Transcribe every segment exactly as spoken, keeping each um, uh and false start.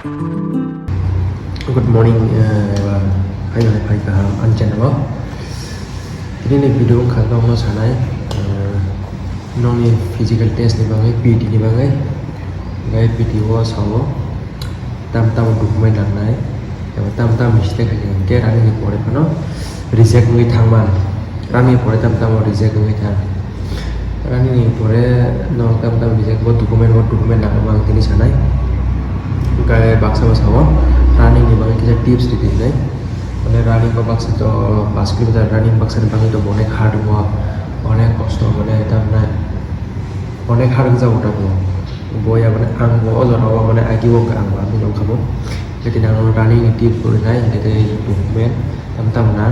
Good morning, eh, hai hai hai kaham ani channel o. Tini ni video wngkha nokno sanai, eh, nokni physical test ni bagwi, P T ni bagwi, gai P T o sao tam tam document nangnai, eba tam tam mistake hai khe running ni pore phano reject wngwi thangman, running ni pore tam tam reject wngwi thang. Running ni pore no tam tam reject bo document, bo document nangma ang tini sanai. Hwnkhe baksa bo sao running ni bagwi kisa tips ridi hinwi. Mane running bo baksa to pash kilometer running baksa ni bagwi to onek hard work, onek kosto, mane tamna onek hard wngjago ta bo. Bo ya mane ang bo o jora o mane agi o ang bo aboni wngkha bo. Hwnkhe tini ang running ni tips bo rinai, hwnkhe tei document tam tam na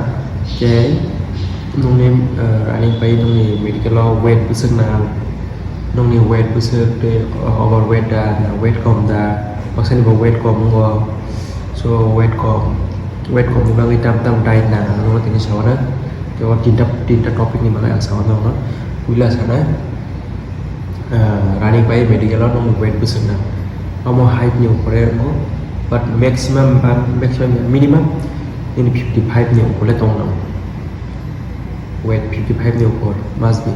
tei nokni, eh, running pai nokni medical o weight bwswk nang, nokni weight bwswk tei overweight da na weight kom da, baksa ni bo weight kom wngo, so weight kom, weight kom ni bagwi tam tam diet nang ang nokno tini sawana. Tei o tinta, tinta topic ni bagwi ang sawana nokno puila sanai. Ah, running pai medical o nokni weight bwswk nang. Omo height ni upore wngo, but maximum ba maximum minimum nini fifty five ni ukole tong nang. Weight fifty five ni upor must be.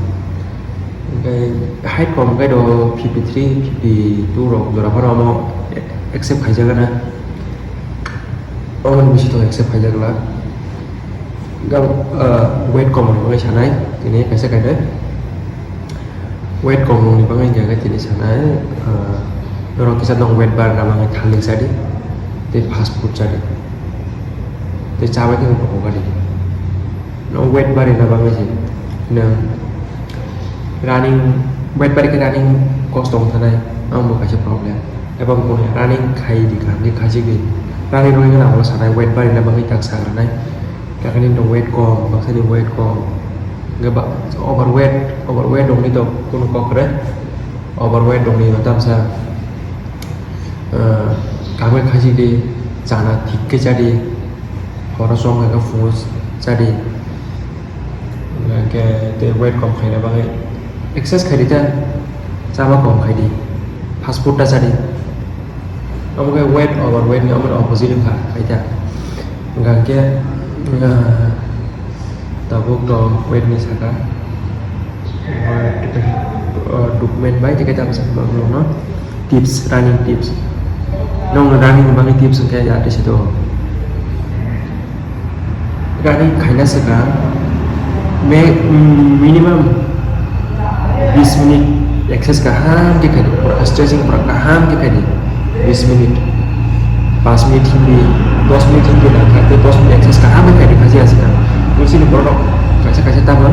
Hwnkhe height kom khe do fifty three, fifty two rok jora phano omo accept khaijak na. Omo ni bisi to accept khaijak la. Gab-, ah, weight kom ni bagwi sanai tini kaisa kainwi. Weight kom ni bagwi hwnkhe tini sanai, ah, norok kisa nong weight barna bagwi thalik chadi, tei fast food chadi, tei chabai khe kokari. No weight barina bagwi se nwng running, weight bari khe running kosto wng thanai, ang bo kaisa problem. Eba bo running khai di, kaham khe khachik di. Running rwgwi kheno abo sanai weight barina bagwi tak sagranai. Kakhe nini weight kom, baksa ni weight kom. Hwnkhe ba, overweight, overweight rokni to kunu kok kwrwi. Overweight rokni tamsa, eh, kaham khe khachik di, chana thik khe cha di, horo chong khe phungo cha di. Hwnkhe tei weight kom khaina bagwi exercise khai di ta, chama kom khai di, fast food ta cha di. Omo khe weight, overweight ni omo opposite wngkha, khaita. Hwnkha khe, ah, tabuk to weight ni saka. Ah, document bai tei khe tabuk saka no tips, running tips. Nokno running ni bagwi tips hwnkhe ya tei se do. Running khaina swkang me-, mm, minimum bis minute exercise kaham khe khaidi, pura stretching pura kaham khe khaidi, bis minute, pas minute himdi, dos minute himdi nangkha, tei dos minute exercise kaham khe khaidi, khachi aswkang. Bwswkni borok kaisa kaisa tamo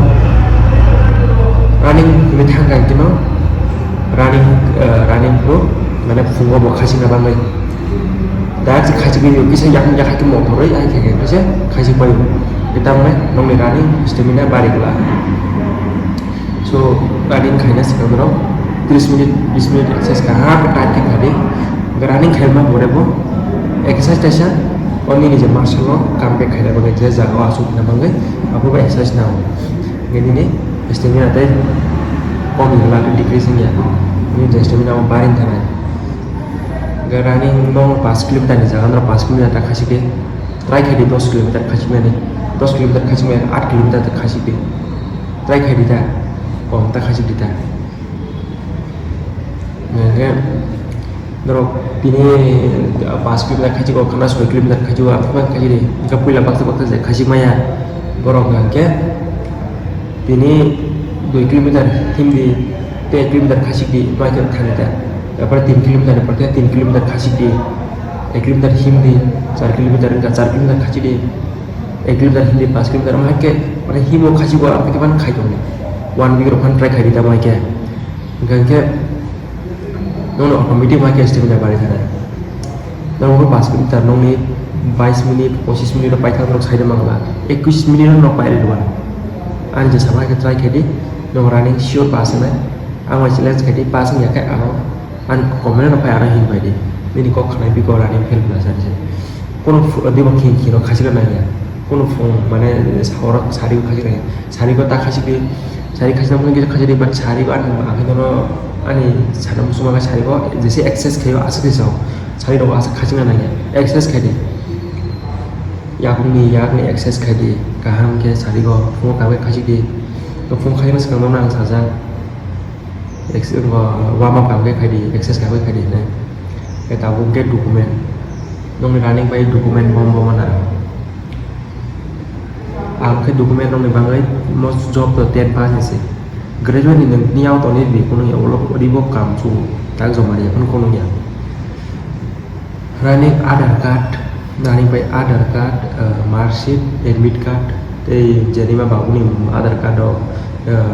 running hwnwi thangkha, hwnkhe no running, eh, running bo mane phungo bo khachikna bagwi. Direct se khachigwi rw kisa yakung yakha khe mothorwi ai khe khe se khachik pai o. Tei tamni nokni running stamina bari glak. So running khaina swkang norok tris minute, bis minute exercise kaham khe tight khe khadi. Running khaima pore bo exercise kaisa o nini je muscle no come back khaina bagwi je jaga o aswk khaina bagwi abo bo exercise nango. Hwnkhe nini stamina tei kom wngla decrease wngya. Nini je stamina o bari wngthanai. Hwnkhe running no pas kilometer ni jaga no pas kilometer ta khachik di. Try khai di dos kilometer khachikmani. Dos kilometer khachikmani, aat kilometer ta khachik di. Try khai di ta. Kom ta khachik di ta. Hwnkhe norok tini pas kilometer khachik o, khana soi kilometer khachik o, ang khachik di. Hwnkhe puila baksa baksa je khachik maya. Borok hwnkhe Tini dui kilometer himdi, tei ek kilometer khachikdi, bai khe thani ta. Apar tin kilometer, apar khe tin kilometer khachikdi, ek kilometer himdi, char kilometer wngkha, char kilometer khachikdi, ek kilometer himdi, pas kilometer, omo hai khe, mane himo khachikgo, abo khe phano khai tongdi. One week rok phano try khai di tamo hai khe. Hwnkhe, Nono automatic ma khe stamina bari thani. Nono pas minute ta nokni bais minute, pochis minute rok paithak norok saida mangla. Ekwis minute rok pai rwma. Ani je sama khe try khe di. Nono running sure pass wngnai. Ang bai challenge khe di, pass wngya khe ano ani comment no phai ano hin pai di. Nini kok khnai biko running fail wngna sa di. Kono phu-, dima khin khin rok khachikna nangya. Kono phung mane horo sari o khachiknai. Sari o ta khachikdi, sari khachikna mungkhe khachikdi, but sari o ani, ani dono ani sana muchungma khe sari o jese exercise khaio aswk khe sao. Sari rok asa khachingna nangya. Exercise khai di. Yakungni yakni exercise khai di. Kaham khe sari go phungo kabai khachik di. Phungo khai bwskango no ang sajak. Ex-, warm up kabai khai di, exercise kabai khai di hinai. Khe tabuk khe document. Nokni running bai document bom bom na. Ang khe document rokni bagwi most job to ten pass ni se. Graduate ni nung ni auto ni bi kunu ya ulo ori bo kam chu tak joma ri kun kunu ya. Running Aadhaar card, running bai Aadhaar card, eh, mark sheet, admit card, tei jenima babuni Aadhaar card o, eh,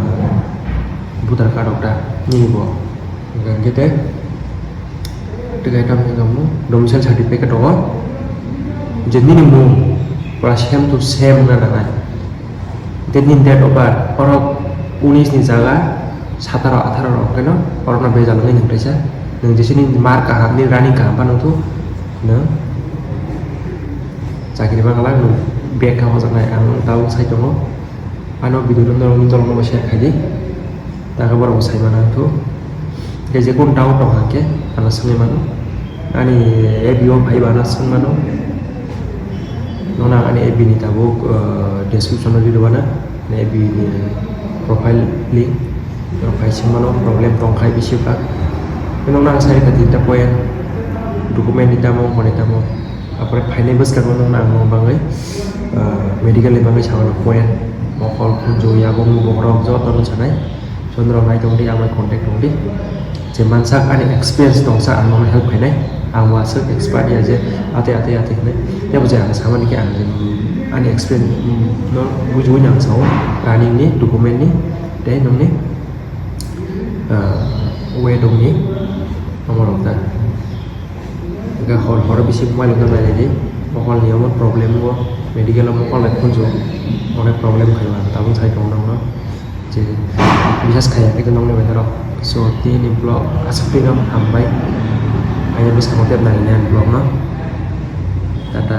voter card rok ta nini bo. Hingke te Tei kaisa tamo wngkha mo domicile certificate tongo, je nini mung pura same to same wngna nangnai. Tei nini date of birth oro unis ni jaga sataro atharo rok hwnkhe no oro no bejal wngwi nang kaisa. Nwng jesi nini mark kaham, nini running kaham phano wngthok, nwng chakri manglak, nwng bag kha hojaknai, ang tabuk sai tongo. Ano video no norok ni tolong no share khai di. Taka borok bo sai mano wngkha. Tei je kun doubt tong hwnkhe ano swngwi mano. Ani A B o phai ba ano swng mano. Nono ani A B ni tabuk, uh, description o rwdi rwna. Ani A B ni profile link. Norok phai swng mano problem tong khai bisi kha. Nono ang sai kha tinta point. Document ni tamo, hwnwi tamo. Apore phainai bwskango nukna ang nung bagwi, ah, medical ni bagwi saui point, mokol, khunju, yabung, bokhorok joto no sanai. Chondro nai tongdi, ang bai contact tongdi. Je mansak ani experience tongsa ang nono help khainai. Ang bo aswk expert ya je ate, ate, ate hinwi. Tebo je ang samani khe ang je, ani experience, mm, no bujiwi ang sao. Running ni, document ni, tei nungni, ah, way dongni, omo rok da. Hingke hor horo bisi mobile no nailai di. Mokol ni omo problem o medical o mokol bai khunju onek problem khai mano tabuk sai tong nang no. Je bisas khai ya khe nong ni bai norok. So tini vlog aswk twi no hambai. Aini bwskango tei nai nai vlog no. Tata.